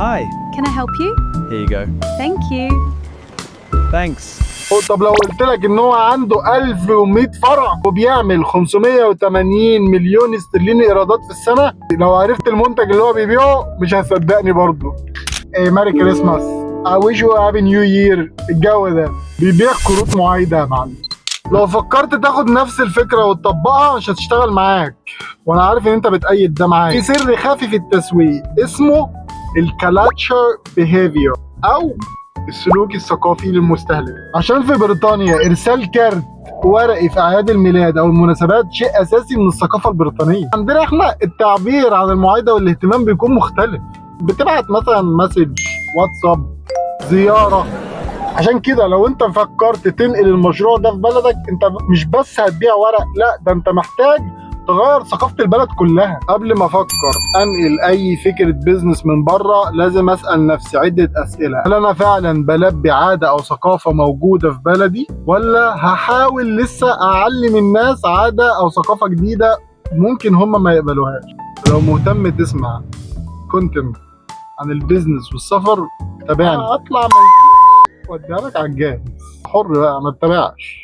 Hi. Can I help you? Here you go. Thank you. Thanks. طب لو قلت لك ان هو عنده 1100 فرع وبيعمل 580 مليون استرليني ايرادات في السنه، لو عرفت المنتج اللي هو بيبيعه مش هتصدقني برضه. إيه، Merry Christmas، I wish you happy new year، الجو ده. بيبيع كروت معايده يا معلم. لو فكرت تاخد نفس الفكرة وتطبقها مش هتشتغل معاك، وانا عارف ان انت بتأيد ده معايا. في سر خفي في التسويق اسمه ال culture behavior او السلوك الثقافي للمستهلك. عشان في بريطانيا ارسال كارت ورقي في اعياد الميلاد او المناسبات شيء اساسي من الثقافة البريطانيه. عندنا احنا التعبير عن المعايده والاهتمام بيكون مختلف، بتبعت مثلا message واتساب، زياره. عشان كده لو انت فكرت تنقل المشروع ده في بلدك، انت مش بس هتبيع ورق، لا، ده انت محتاج تغير ثقافة البلد كلها. قبل ما افكر انقل اي فكرة business من بره، لازم اسأل نفسي عدة اسئلة: هل انا فعلا بلبي عادة او ثقافة موجودة في بلدي، ولا هحاول لسه اعلم الناس عادة او ثقافة جديدة ممكن هم ما يقبلوهاش؟ لو مهتم تسمع content عن ال business والسفر، تابعني. اطلع واديها لك على الجاهز، حر بقى، ما تتابعش.